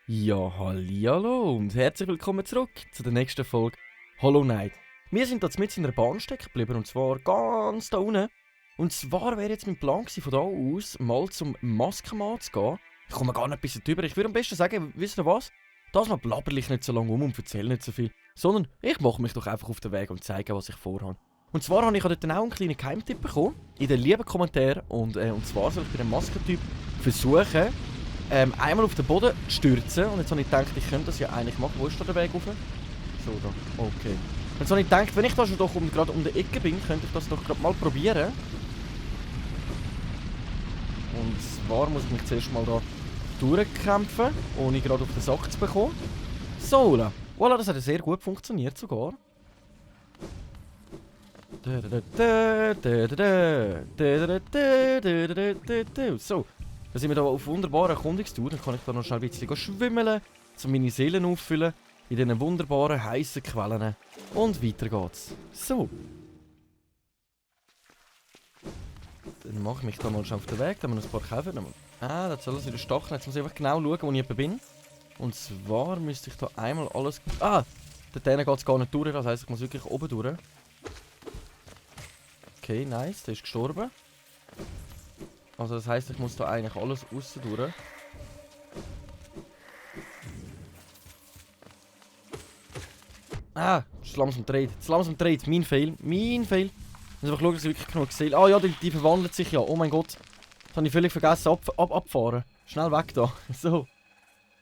Ja, hallihallo und herzlich willkommen zurück zu der nächsten Folge Hollow Knight. Wir sind jetzt mit in einer Bahn stecken geblieben und zwar ganz da unten. Und zwar wäre jetzt mein Plan gewesen, von da aus mal zum Maskenmann zu gehen. Ich komme gar nicht bis drüber. Ich würde am besten sagen, wisst ihr was? Das mal blabber ich nicht so lange und erzähle nicht so viel. Sondern ich mache mich doch einfach auf den Weg und zeige, was ich vorhabe. Und zwar habe ich dort auch einen kleinen Geheimtipp bekommen, in den lieben Kommentaren. Und zwar soll ich bei dem Maskentyp versuchen, einmal auf den Boden stürzen. Und jetzt habe ich gedacht, ich könnte das ja eigentlich machen. Wo ist da der Weg rauf? So, da. Okay. Jetzt habe ich gedacht, wenn ich da schon doch gerade um die Ecke bin, könnte ich das doch gerade mal probieren. Und zwar muss ich mich zuerst mal da durchkämpfen, ohne gerade auf den Sack zu bekommen. So, voilà, das hat sehr gut funktioniert sogar. So. Da sind wir hier auf wunderbaren Erkundungstour. Dann kann ich da noch schnell ein bisschen schwimmen, um meine Seelen auffüllen. In diesen wunderbaren, heissen Quellen. Und weiter geht's. So. Dann mache ich mich da mal schon auf den Weg. Dann haben wir noch ein paar kaufen. Ah, das soll alles wieder Stacheln. Jetzt muss ich einfach genau schauen, wo ich bin. Und zwar müsste ich da einmal alles... Ah! Dort geht es gar nicht durch. Das heisst, ich muss wirklich oben durch. Okay, nice. Der ist gestorben. Also das heisst, ich muss da eigentlich alles aussen durch. Ah, es ist langsam gedreht. Es ist langsam gedreht. Mein Fail. Mein Fail. Ich muss einfach schauen, dass ich wirklich genug gesehen. Ah ja, die verwandelt sich ja. Oh mein Gott. Das habe ich völlig vergessen abfahren. Schnell weg da. So.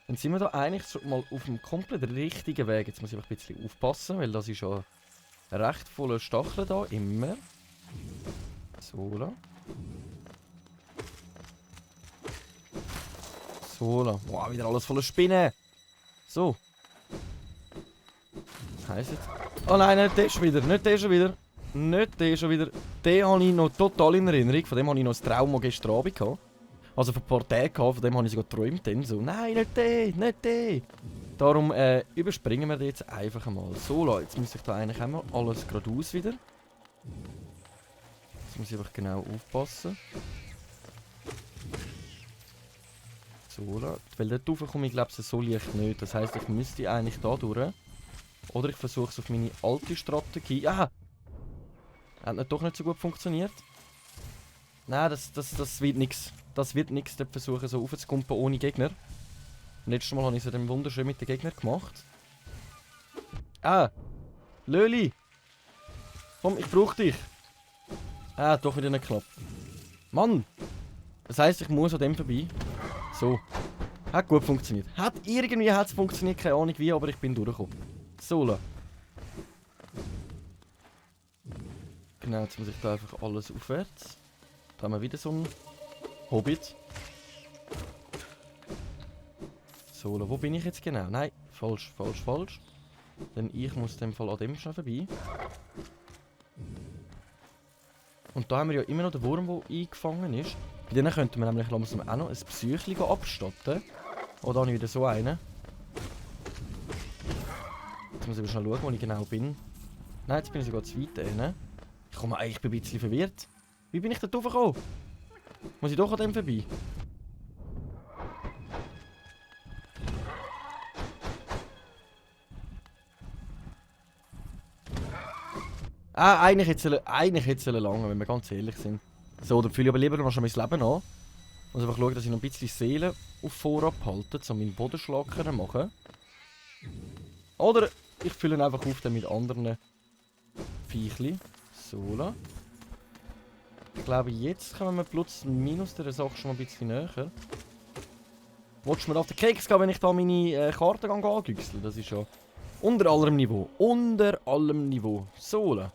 Dann sind wir da eigentlich schon mal auf dem komplett richtigen Weg. Jetzt muss ich einfach ein bisschen aufpassen, weil das ist schon recht voller Stacheln da. Immer. So, da. So, da. Wow, wieder alles voller Spinnen. So. Was heisst jetzt? Oh nein, nicht der schon wieder. Nicht der schon wieder. Nicht der schon wieder. Den habe ich noch total in Erinnerung. Von dem habe ich noch ein Trauma gestern Abend gehabt. Also vor ein paar Tagen gehabt. Von dem habe ich sogar geträumt. Dann so, nein, nicht der, nicht der. Darum überspringen wir den jetzt einfach einmal. So, Leute, jetzt müsste ich da eigentlich einmal alles geradeaus wieder. Jetzt muss ich einfach genau aufpassen. So, weil dort rauf komme ich glaube so leicht nicht. Das heisst, ich müsste eigentlich da durch. Oder ich versuche es auf meine alte Strategie. Ah! Hat doch nicht so gut funktioniert. Nein, das wird nichts. Das wird nichts, dort versuchen so raufzukumpen ohne Gegner. Letztes Mal habe ich es dann wunderschön mit den Gegnern gemacht. Ah! Löli! Komm, ich brauche dich! Ah, doch wieder nicht geklappt. Mann! Das heisst, ich muss an dem vorbei. So. Hat gut funktioniert. Irgendwie hat es funktioniert, keine Ahnung wie, aber ich bin durchgekommen. So. Genau, jetzt muss ich da einfach alles aufwärts. Da haben wir wieder so einen Hobbit. So, wo bin ich jetzt genau? Nein, falsch. Denn ich muss in dem Fall an dem schnell vorbei. Und da haben wir ja immer noch den Wurm, der eingefangen ist. Bei denen könnten wir nämlich langsam auch noch ein Psychli abstatten. Oh, da habe ich wieder so einen. Jetzt muss ich aber schnell schauen, wo ich genau bin. Nein, jetzt bin ich sogar zu weit rein. Ich bin ein bisschen verwirrt. Wie bin ich da drauf gekommen? Muss ich doch an dem vorbei? Ah, eigentlich hätte es lange, wenn wir ganz ehrlich sind. So, dann fühle ich aber lieber noch schon mein Leben an. Ich muss einfach schauen, dass ich noch ein bisschen Seele auf Vorrat halte, um meinen Bodenschlag zu machen. Oder ich fülle ihn einfach auf mit anderen Viechli. So. Ich glaube, jetzt kommen wir plus minus der Sache schon mal ein bisschen näher. Wolltest du mir auf den Keks gehen, wenn ich da meine Karte angüchsel? Das ist ja unter allem Niveau. Unter allem Niveau. So.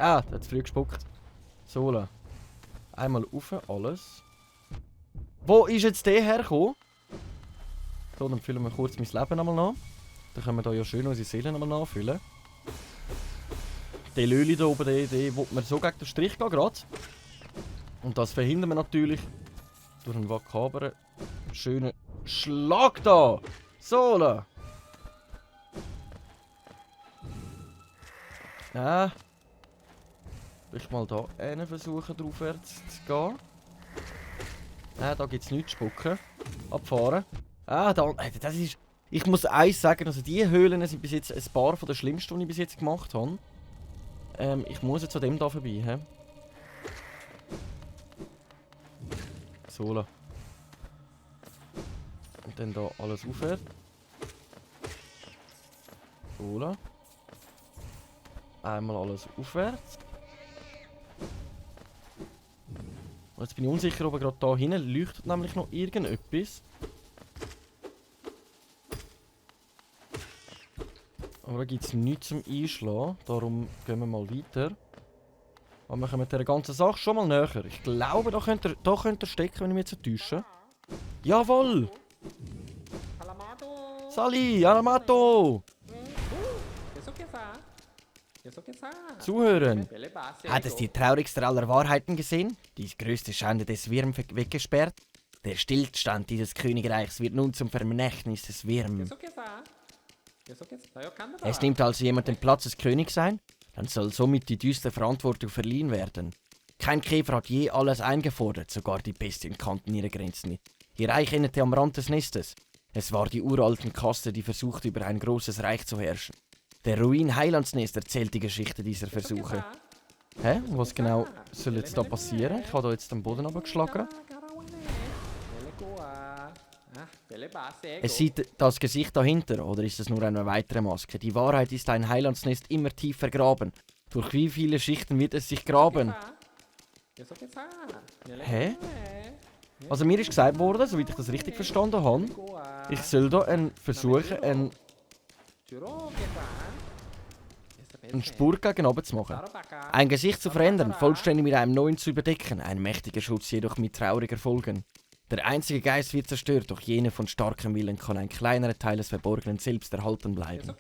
Ah, der hat zu früh gespuckt. So. Einmal rauf, alles. Wo ist jetzt der hergekommen? So, dann füllen wir kurz mein Leben nochmal nach. Dann können wir da ja schön unsere Seelen nochmal nachfüllen. Der Löli da oben, der will mir so gegen den Strich gehen gerade. Und das verhindern wir natürlich durch einen makaberen, schönen Schlag da. So. Ich mal da einen versuchen, draufwärts zu gehen. Da gibt es nichts zu spucken. Abfahren. Da, das ist... Ich muss eins sagen, also die Höhlen sind bis jetzt ein paar von den schlimmsten, die ich bis jetzt gemacht habe. Ich muss jetzt an dem da vorbei, hä? So. Und dann da alles aufhört. So. Einmal alles aufwärts. Und jetzt bin ich unsicher, ob gerade da hinten leuchtet nämlich noch irgendetwas. Aber da gibt es nichts zum Einschlagen. Darum gehen wir mal weiter. Aber wir kommen mit dieser ganzen Sache schon mal näher. Ich glaube, da könnt ihr stecken, wenn ich mich jetzt täusche. Jawohl! Sali, Alamato! Zuhören! Hat es die traurigste aller Wahrheiten gesehen? Die größte Schande des Wirm weggesperrt? Der Stillstand dieses Königreichs wird nun zum Vermächtnis des Wirm. Es nimmt also jemand den Platz des Königs ein? Dann soll somit die düstere Verantwortung verliehen werden. Kein Käfer hat je alles eingefordert, sogar die Bestien kannten ihre Grenzen nicht. Ihr Reich endete am Rand des Nestes. Es war die uralten Kaste, die versuchte, über ein großes Reich zu herrschen. Der Ruin Heilandsnest erzählt die Geschichte dieser Versuche. Hä? Was genau soll jetzt da passieren? Ich habe da jetzt den Boden abgeschlagen. Es sieht das Gesicht dahinter, oder ist es nur eine weitere Maske? Die Wahrheit ist ein Heilandsnest immer tief vergraben. Durch wie viele Schichten wird es sich graben? Hä? Also mir ist gesagt worden, soweit ich das richtig verstanden habe, ich soll da versuchen, einen Spur gegen oben zu machen. Ein Gesicht zu verändern, vollständig mit einem neuen zu überdecken, ein mächtiger Schutz jedoch mit trauriger Folgen. Der einzige Geist wird zerstört, doch jene von starkem Willen kann ein kleinerer Teil des Verborgenen selbst erhalten bleiben.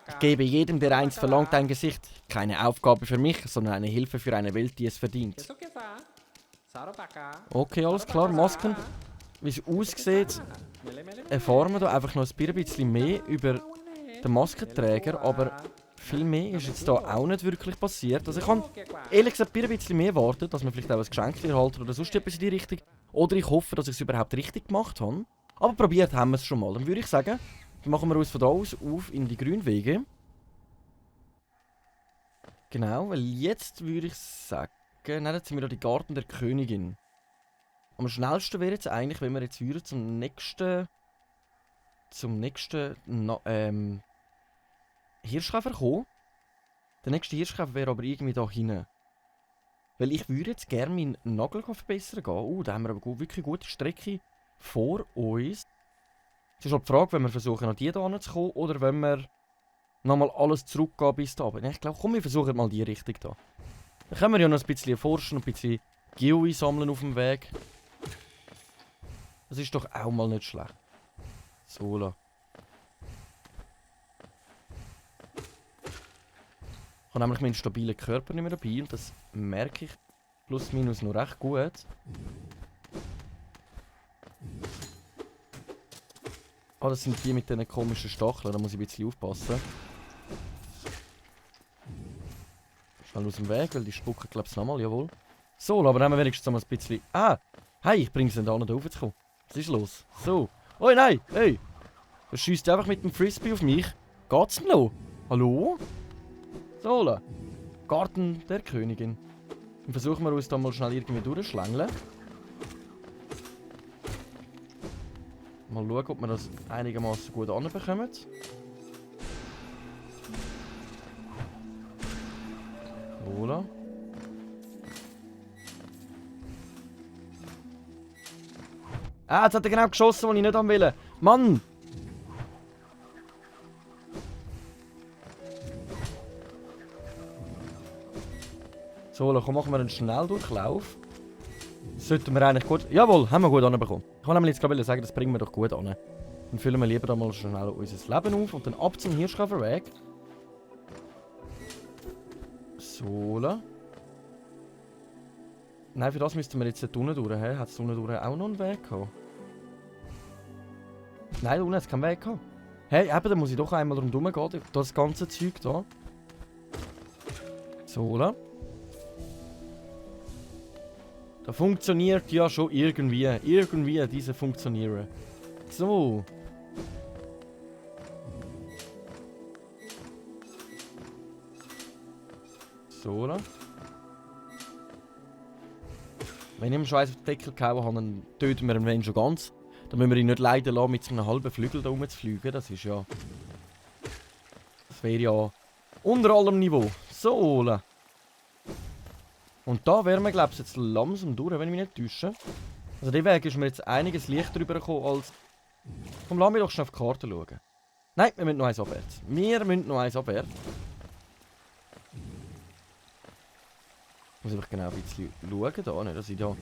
Ich gebe jedem, der eins verlangt, ein Gesicht. Keine Aufgabe für mich, sondern eine Hilfe für eine Welt, die es verdient. Okay, alles klar, Masken. Wie es aussieht, erfahren wir da einfach noch ein bisschen mehr über den Maskenträger, aber viel mehr ist jetzt da auch nicht wirklich passiert. Also ich kann ehrlich gesagt ein bisschen mehr warten, dass man vielleicht auch ein Geschenk erhalten oder sonst etwas in die Richtung. Oder ich hoffe, dass ich es überhaupt richtig gemacht habe. Aber probiert haben wir es schon mal. Dann würde ich sagen, machen wir uns von da aus auf in die Grünwege. Genau, weil jetzt würde ich sagen, nein, jetzt sind wir da die Garten der Königin. Am schnellsten wäre jetzt eigentlich, wenn wir jetzt würden zum nächsten Hirschkäfer kommen. Der nächste Hirschkäfer wäre aber irgendwie da hinten. Weil ich würde jetzt gerne meinen Nagel verbessern gehen. Da haben wir aber wirklich gute Strecke vor uns. Es ist halt die Frage, wenn wir versuchen, an die hier hinzukommen oder wenn wir nochmal alles zurückgehen bis da. Aber ich glaube, komm, wir versuchen mal die Richtung da. Dann können wir ja noch ein bisschen erforschen und ein bisschen Geoi sammeln auf dem Weg. Das ist doch auch mal nicht schlecht. So, la. Ich habe nämlich meinen stabilen Körper nicht mehr dabei und das merke ich plus minus noch recht gut. Das sind die mit diesen komischen Stacheln, da muss ich ein bisschen aufpassen. Schnell aus dem Weg, weil die spucken, glaube ich, nochmal, jawohl. So, aber dann haben wir wenigstens noch ein bisschen... Hey, ich bringe sie da nicht raufzukommen. Was ist los? So. Oh nein, hey! Er schiesst einfach mit dem Frisbee auf mich. Geht's denn noch? Hallo? So, Garten der Königin. Dann versuchen wir uns da mal schnell irgendwie durchschlängeln. Mal schauen, ob wir das einigermaßen gut anbekommen. Voilà. Jetzt hat er genau geschossen, was ich nicht haben will. Mann! So, komm, machen wir einen Schnelldurchlauf. Sollten wir eigentlich gut... Jawohl, haben wir gut anbekommen. Ich wollte nämlich jetzt gerade sagen, das bringen wir doch gut an. Dann füllen wir lieber da mal schnell unser Leben auf und dann ab zum Hirschkäferweg. So. Nein, für das müssten wir jetzt da unten durch. Hat es da unten durch auch noch einen Weg gehabt? Nein, da unten hat es keinen Weg gehabt. Hey, eben, da muss ich doch einmal rundherum gehen, das ganze Zeug da. So, da funktioniert ja schon irgendwie. Irgendwie diese funktionieren. So. So. Wenn ich ihm Scheiß auf den Deckel gehauen habe, dann töten wir ihn wenn schon ganz. Dann müssen wir ihn nicht leiden lassen, mit so einem halben Flügel da rumzufliegen. Das ist ja... Das wäre ja unter allem Niveau. So. Und da wären wir, glaube ich, jetzt langsam durch, wenn ich mich nicht täusche. Also der Weg ist mir jetzt einiges leichter rübergekommen als... Komm, lass mich doch schnell auf die Karte schauen. Nein, wir müssen noch eins abwärts. Wir müssen noch eins abwärts. Ich muss einfach genau ein bisschen schauen, da, nicht, dass ich da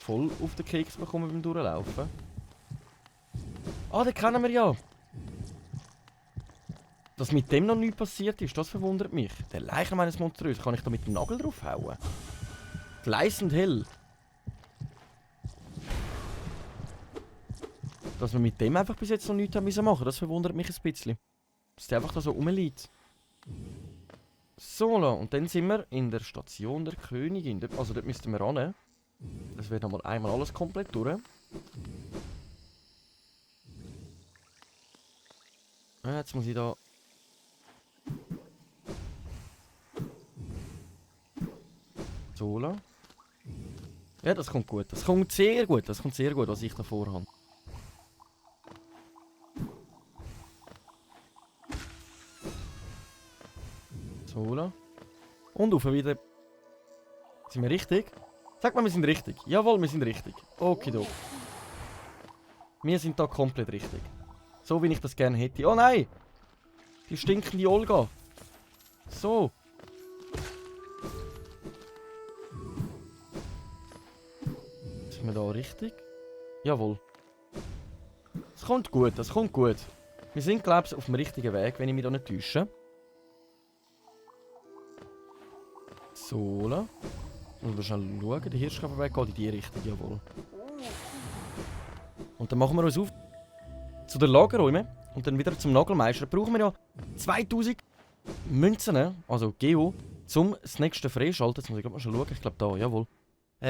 voll auf den Keks bekomme beim Durchlaufen. Ah, den kennen wir ja. Dass mit dem noch nichts passiert ist, das verwundert mich. Der Leichen meines Monströs, kann ich da mit dem Nagel draufhauen? Gleißend hell. Dass wir mit dem einfach bis jetzt noch nichts haben machen, das verwundert mich ein bisschen. Dass der einfach da so rumliegt. So, und dann sind wir in der Station der Königin. Also dort müssten wir ran. Das wird nochmal einmal alles komplett durch. Jetzt muss ich da... So. Ja, das kommt gut. Das kommt sehr gut. Das kommt sehr gut, was ich da vorhabe. So. Und auf wieder. Sind wir richtig? Sag mal, wir sind richtig. Jawohl, wir sind richtig. Okido. Wir sind da komplett richtig. So wie ich das gerne hätte. Oh nein! Die stinkende Olga. So. Sind wir da richtig? Jawohl. Das kommt gut, das kommt gut. Wir sind, glaube ich, auf dem richtigen Weg, wenn ich mich da nicht täusche. So. Muss man schnell schauen, der Hirschkopfweg geht in die Richtung, jawohl. Und dann machen wir uns auf zu den Lagerräumen und dann wieder zum Nagelmeister. Da brauchen wir ja 2000 Münzen, also Geo, um das nächste freischalten. Jetzt muss ich mal schon schauen, ich glaube da, jawohl.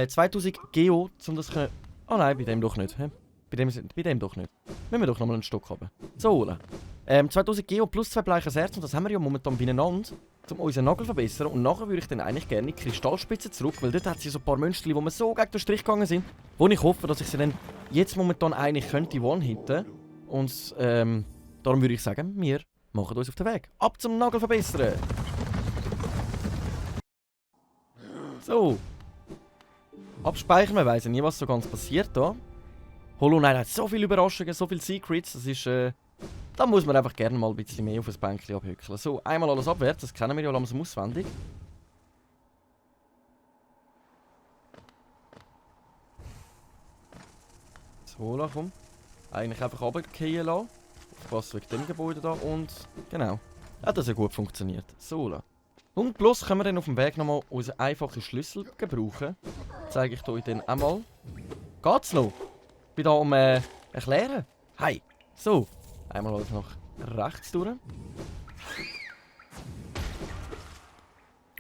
2000 Geo, um das können... Ah nein, bei dem doch nicht. He? Bei dem doch nicht. Müssen wir doch nochmal einen Stock haben. So, 2000 Geo plus 2 bleiches Herz und das haben wir ja momentan beieinander, um unseren Nagel zu verbessern. Und nachher würde ich dann eigentlich gerne in die Kristallspitze zurück, weil dort hat es ja so ein paar Münzen, die mir so gegen den Strich gegangen sind, wo ich hoffe, dass ich sie dann jetzt momentan eigentlich könnte one-hitten. Und darum würde ich sagen, wir machen uns auf den Weg. Ab zum Nagel verbessern! So. Abspeichern, wir weiss nie, was so ganz passiert da. Hollow Knight hat so viele Überraschungen, so viele Secrets, das ist... da muss man einfach gerne mal ein bisschen mehr auf ein Bänkchen abhückeln. So, einmal alles abwärts, das kennen wir ja langsam auswendig. So, komm. Eigentlich einfach runterfallen lassen. Aufpassen wegen dem Gebäude da und... Genau. Hat das ja gut funktioniert. So. Und plus können wir dann auf dem Weg nochmal unseren einfachen Schlüssel gebrauchen. Zeige ich euch dann einmal. Geht's noch? Ich bin hier erklären. Hi. So. Einmal alles nach rechts durch.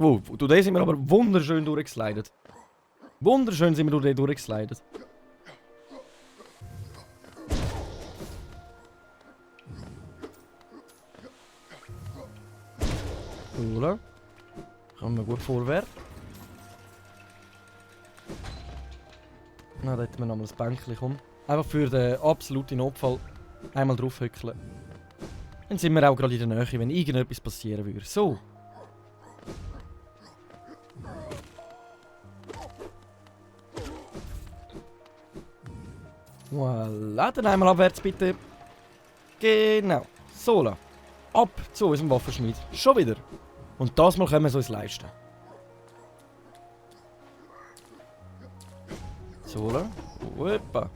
Oh, durch den sind wir aber wunderschön durchgeslidet. Wunderschön sind wir durch den durchgeslidet. Oder? Kommen wir gut vorwärts. Na, da hätten wir nochmal ein Bänkchen kommen. Einfach für den absoluten Notfall einmal draufhückeln. Dann sind wir auch gerade in der Nähe, wenn irgendetwas passieren würde. So. Voilà, dann einmal abwärts bitte. Genau. So. Ab zu unserem Waffenschmied. Schon wieder. Und das mal können wir es uns leisten. So. Hoppa.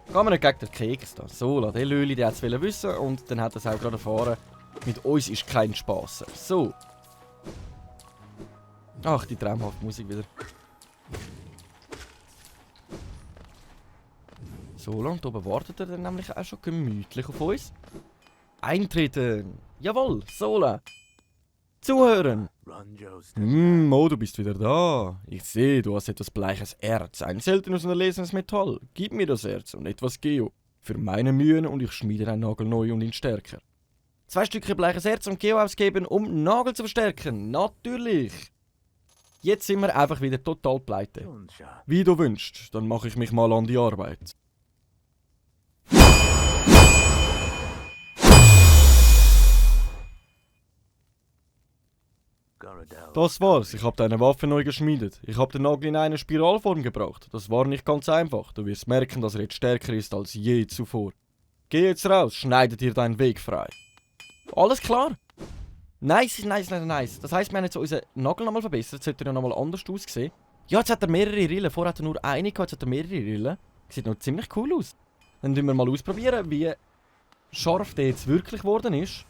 Gehen wir nicht gegen den Keks da. So, der Lüli, der hat es wissen und dann hat er es auch gerade erfahren. Mit uns ist kein Spaß. So. Ach, die traumhafte Musik wieder. So, und oben wartet er dann nämlich auch schon gemütlich auf uns. Eintreten! Jawohl, Sola! Zuhören! Oh, du bist wieder da. Ich sehe, du hast etwas bleiches Erz, ein seltenes und erlesenes Metall. Gib mir das Erz und etwas Geo. Für meine Mühen und ich schmiede ein Nagel neu und ihn stärker. 2 Stückchen bleiches Erz und Geo ausgeben, um Nagel zu verstärken. Natürlich! Jetzt sind wir einfach wieder total pleite. Wie du wünschst, dann mache ich mich mal an die Arbeit. Das war's, ich habe deine Waffe neu geschmiedet. Ich habe den Nagel in eine Spiralform gebracht. Das war nicht ganz einfach. Du wirst merken, dass er jetzt stärker ist als je zuvor. Geh jetzt raus, schneide dir deinen Weg frei. Alles klar? Nice. Das heisst, wir haben jetzt unseren Nagel nochmal verbessert. Jetzt sollte er nochmal anders aussehen. Ja, jetzt hat er mehrere Rillen. Vorher hat er nur eine gehabt, jetzt hat er mehrere Rillen. Sieht noch ziemlich cool aus. Dann tun wir mal ausprobieren, wie scharf der jetzt wirklich geworden ist.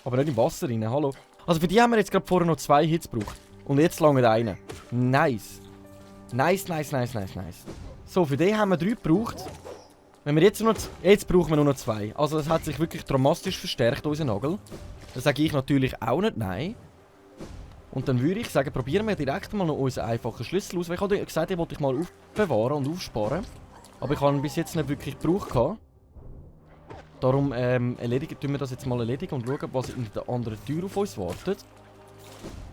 Aber nicht im Wasser rein, hallo. Also für die haben wir jetzt gerade vorher noch 2 Hits gebraucht. Und jetzt lange einer. Nice. Nice. So, für den haben wir 3 gebraucht. Wenn wir jetzt brauchen wir nur noch 2. Also das hat sich wirklich dramatisch verstärkt, unser Nagel. Das sage ich natürlich auch nicht, nein. Und dann würde ich sagen, probieren wir direkt mal noch unseren einfachen Schlüssel aus. Weil ich habe gesagt, den wollte ich mal aufbewahren und aufsparen. Aber ich habe ihn bis jetzt nicht wirklich gebraucht. Darum tun wir das jetzt mal erledigen und schauen, was in der anderen Tür auf uns wartet.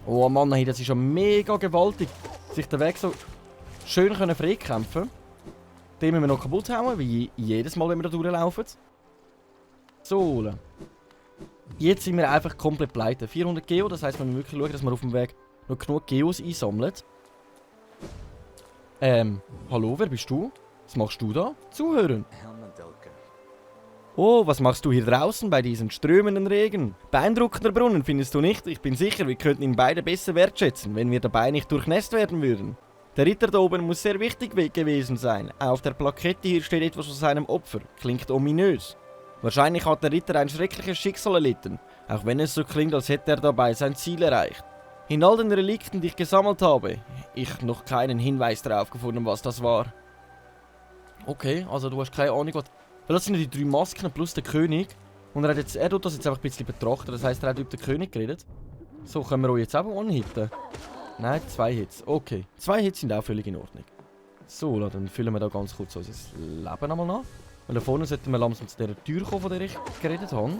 Oh Mann, hey, das ist ja mega gewaltig. Sich den Weg so schön freikämpfen können. Den müssen wir noch kaputt hauen, wie jedes Mal, wenn wir da durchlaufen. So. Jetzt sind wir einfach komplett pleite. 400 Geo, das heisst, wir müssen wirklich schauen, dass wir auf dem Weg noch genug Geos einsammeln. Hallo, wer bist du? Was machst du da? Zuhören. Oh, was machst du hier draußen bei diesem strömenden Regen? Beeindruckender Brunnen, findest du nicht? Ich bin sicher, wir könnten ihn beide besser wertschätzen, wenn wir dabei nicht durchnässt werden würden. Der Ritter da oben muss sehr wichtig gewesen sein. Auf der Plakette hier steht etwas von seinem Opfer. Klingt ominös. Wahrscheinlich hat der Ritter ein schreckliches Schicksal erlitten, auch wenn es so klingt, als hätte er dabei sein Ziel erreicht. In all den Relikten, die ich gesammelt habe, ich noch keinen Hinweis darauf gefunden, was das war. Okay, also du hast keine Ahnung, was... Weil das sind ja die 3 Masken plus der König. Und er tut das jetzt einfach ein bisschen betrachten. Das heisst, er hat über den König geredet. So, können wir auch jetzt auch one-hitten? Nein, 2 Hits. Okay. 2 Hits sind auch völlig in Ordnung. So, dann füllen wir da ganz kurz unser Leben einmal nach. Weil da vorne sollten wir langsam zu dieser Tür kommen, von der ich geredet habe.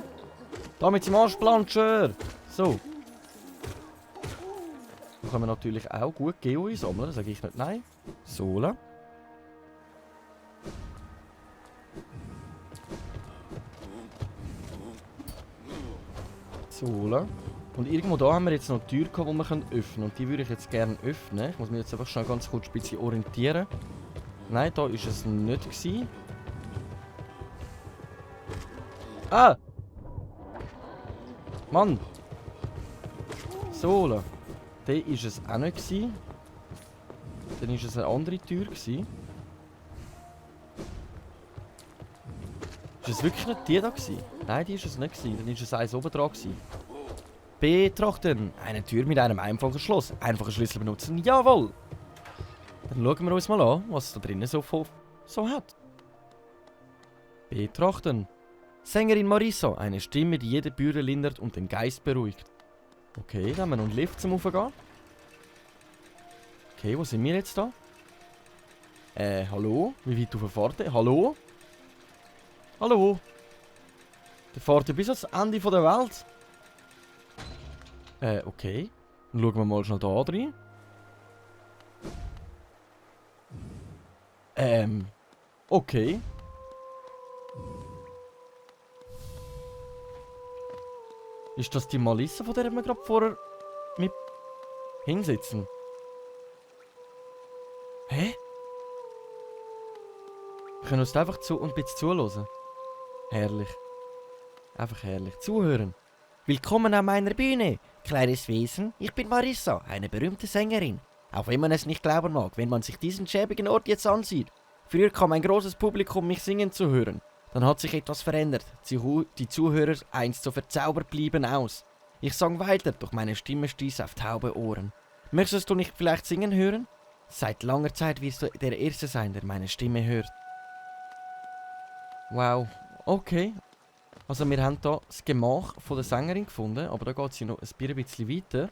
Da mit dem Arschplanscher! So. Da können wir natürlich auch gut Geo einsammeln, sage ich nicht nein. So. So. Und irgendwo da haben wir jetzt noch eine Tür gehabt, die wir öffnen können. Und die würde ich jetzt gerne öffnen. Ich muss mich jetzt einfach schon ganz kurz ein bisschen orientieren. Nein, da war es nicht gewesen. Ah! Mann! So. Da war es auch nicht gewesen. Dann war es eine andere Tür gewesen. Ist es wirklich nicht die da gewesen? Nein, die war es nicht gewesen. Dann war es eins oben dran gewesen. Betrachten. Eine Tür mit einem einfachen Schloss. Einfachen Schlüssel benutzen. Jawohl! Dann schauen wir uns mal an, was da drinnen so hat. Betrachten. Sängerin Marissa. Eine Stimme, die jede Bürde lindert und den Geist beruhigt. Okay, dann haben wir noch einen Lift zum Raufgehen. Okay, wo sind wir jetzt da? Hallo? Wie weit fahrt ihr? Hallo? Hallo? Der fährt ja bis ans Ende der Welt. Okay. Dann schauen wir mal schnell da rein. Okay. Ist das die Marissa, von der wir gerade vorher mit hinsitzen? Hä? Wir können uns einfach zu und ein bisschen zuhören. Herrlich. Einfach herrlich. Zuhören. Willkommen an meiner Bühne, kleines Wesen. Ich bin Marissa, eine berühmte Sängerin. Auch wenn man es nicht glauben mag, wenn man sich diesen schäbigen Ort jetzt ansieht. Früher kam ein großes Publikum, mich singen zu hören. Dann hat sich etwas verändert. Die Zuhörer, einst so verzaubert, blieben aus. Ich sang weiter, doch meine Stimme stieß auf taube Ohren. Möchtest du nicht vielleicht singen hören? Seit langer Zeit wirst du der Erste sein, der meine Stimme hört. Wow, okay. Also wir haben hier das Gemach von der Sängerin gefunden, aber da geht sie noch ein bisschen weiter.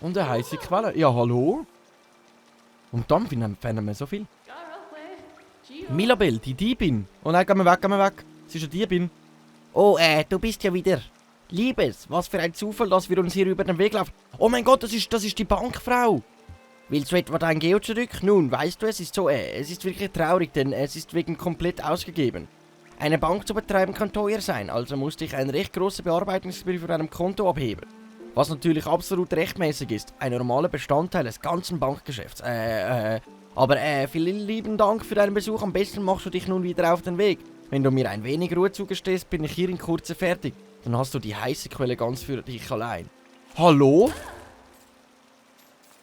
Und eine heisse Quelle. Ja, hallo? Und dann finden wir so viel. Milabel, die Diebin. Oh nein, geh mal weg. Sie ist eine Diebin. Oh, du bist ja wieder. Liebes, was für ein Zufall, dass wir uns hier über den Weg laufen. Oh mein Gott, das ist die Bankfrau. Willst du etwa dein Geo zurück? Nun, weißt du, es ist wirklich traurig, denn es ist wegen komplett ausgegeben. Eine Bank zu betreiben kann teuer sein, also musste ich eine recht große Bearbeitungsgebühr für einem Konto abheben. Was natürlich absolut rechtmäßig ist, ein normaler Bestandteil des ganzen Bankgeschäfts. Aber vielen lieben Dank für deinen Besuch, am besten machst du dich nun wieder auf den Weg. Wenn du mir ein wenig Ruhe zugestehst, bin ich hier in Kurze fertig. Dann hast du die heiße Quelle ganz für dich allein. Hallo?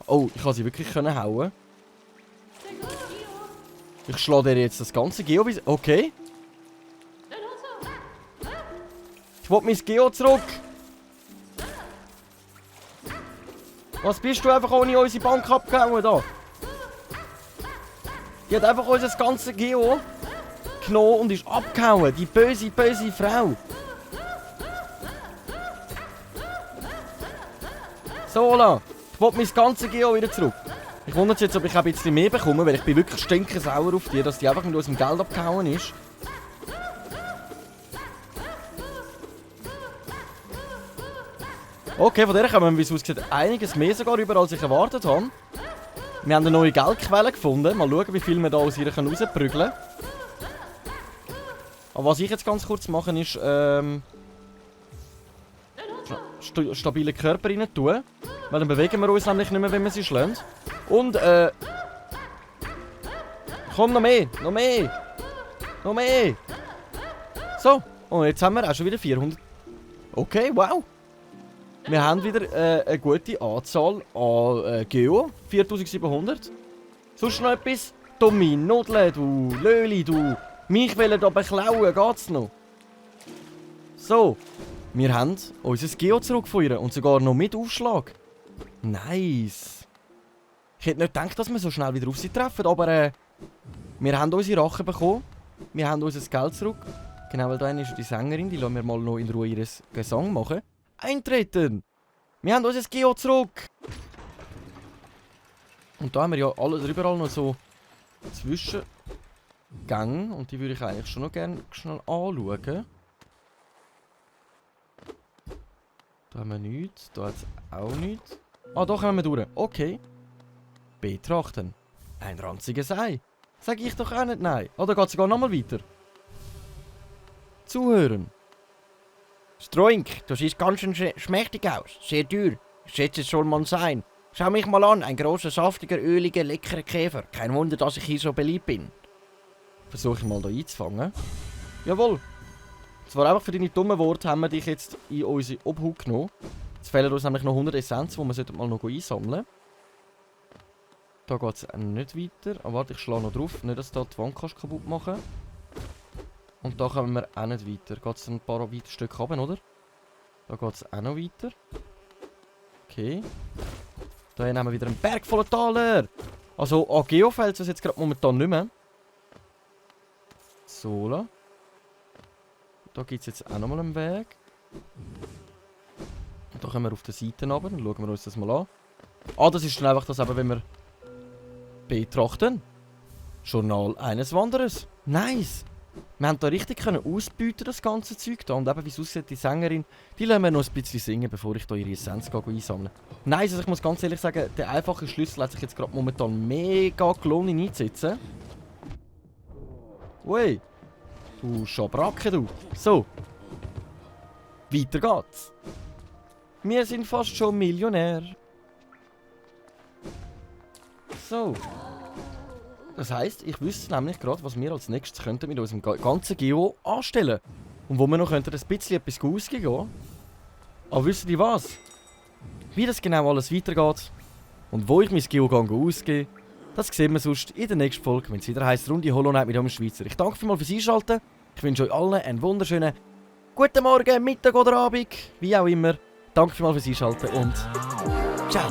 Oh, ich kann sie wirklich hauen. Ich schlage dir jetzt das ganze Geo. Okay. Ich will mein Geo zurück. Was bist du einfach ohne unsere Bank abgehauen da? Die hat einfach unser ganzes Geo genommen und ist abgehauen. Die böse, böse Frau. So, Ola. Ich will mein ganzes Geo wieder zurück. Ich wundere mich jetzt, ob ich ein bisschen mehr bekomme, weil ich bin wirklich stinkesauer auf die, dass die einfach mit unserem Geld abgehauen ist. Okay, von der kommen wir, wie es aussieht, einiges mehr sogar über, als ich erwartet habe. Wir haben eine neue Geldquelle gefunden. Mal schauen, wie viel wir da aus ihr rausprügeln können. Aber was ich jetzt ganz kurz mache, ist stabile Körper rein tun. Weil dann bewegen wir uns nämlich nicht mehr, wenn wir sie schlagen. Und komm, noch mehr! So, und jetzt haben wir auch schon wieder 400. Okay, wow! Wir haben wieder eine gute Anzahl an Geo. 4700. Sonst noch etwas? Tommy, Nudle, du, Löli, du. Mich wollen da beklauen, geht's noch? So, wir haben unser Geo zurück von ihr und sogar noch mit Aufschlag. Nice. Ich hätte nicht gedacht, dass wir so schnell wieder auf sie treffen, aber wir haben unsere Rache bekommen. Wir haben unser Geld zurück. Genau, weil da ist die Sängerin, die lassen wir mal noch in Ruhe ihren Gesang machen. Eintreten! Wir haben unser Geo zurück! Und da haben wir ja überall noch so Zwischengänge. Und die würde ich eigentlich schon noch gerne schnell anschauen. Da haben wir nichts, da hat es auch nichts. Ah, da kommen wir durch. Okay. Betrachten. Ein ranziges Ei. Sag ich doch auch nicht nein. Ah, da geht es sogar nochmal weiter. Zuhören. Stroink, du siehst ganz schön schmächtig aus. Sehr teuer. Ich schätze, es soll man sein. Schau mich mal an, ein großer, saftiger, öliger, leckerer Käfer. Kein Wunder, dass ich hier so beliebt bin. Versuche ich mal hier einzufangen. Jawohl. Zwar einfach für deine dummen Worte haben wir dich jetzt in unsere Obhut genommen. Jetzt fehlen uns nämlich noch 100 Essenz, die wir mal noch einsammeln. Da geht es nicht weiter. Aber warte, ich schlage noch drauf. Nicht, dass du die Wand kaputt machen kannst. Und da kommen wir auch nicht weiter. Geht es ein paar weiter Stück runter, oder? Da geht es auch noch weiter. Okay. Da haben wir wieder einen Berg voller Taler. Also an Geo fällt es jetzt gerade momentan nicht mehr. So. Da gibt es jetzt auch nochmal einen Weg. Und da kommen wir auf der Seite runter. Dann schauen wir uns das mal an. Ah, das ist dann einfach das, wenn wir betrachten. Journal eines Wanderers. Nice. Wir haben da richtig ausbieten, das ganze Zeug da. Und eben, wie es aussieht, die Sängerin, die lassen wir noch ein bisschen singen, bevor ich da ihre Essenz einsammeln. Nice, also ich muss ganz ehrlich sagen, der einfache Schlüssel hat sich jetzt gerade momentan mega gelohnt, ihn einzusetzen. Ui. Du Schabracke, du. So. Weiter geht's. Wir sind fast schon Millionär. So. Das heisst, ich wüsste nämlich gerade, was wir als nächstes könnten mit unserem ganzen Geo anstellen. Und wo wir noch könnten ein bisschen etwas ausgeben. Aber wisst ihr was? Wie das genau alles weitergeht und wo ich mein Geo ausgebe, das sehen wir sonst in der nächsten Folge, wenn es wieder heisst Runde Hollow Knight mit dem Schweizer. Ich danke vielmals fürs Einschalten. Ich wünsche euch allen einen wunderschönen guten Morgen, Mittag oder Abend, wie auch immer. Danke vielmals fürs Einschalten und ciao.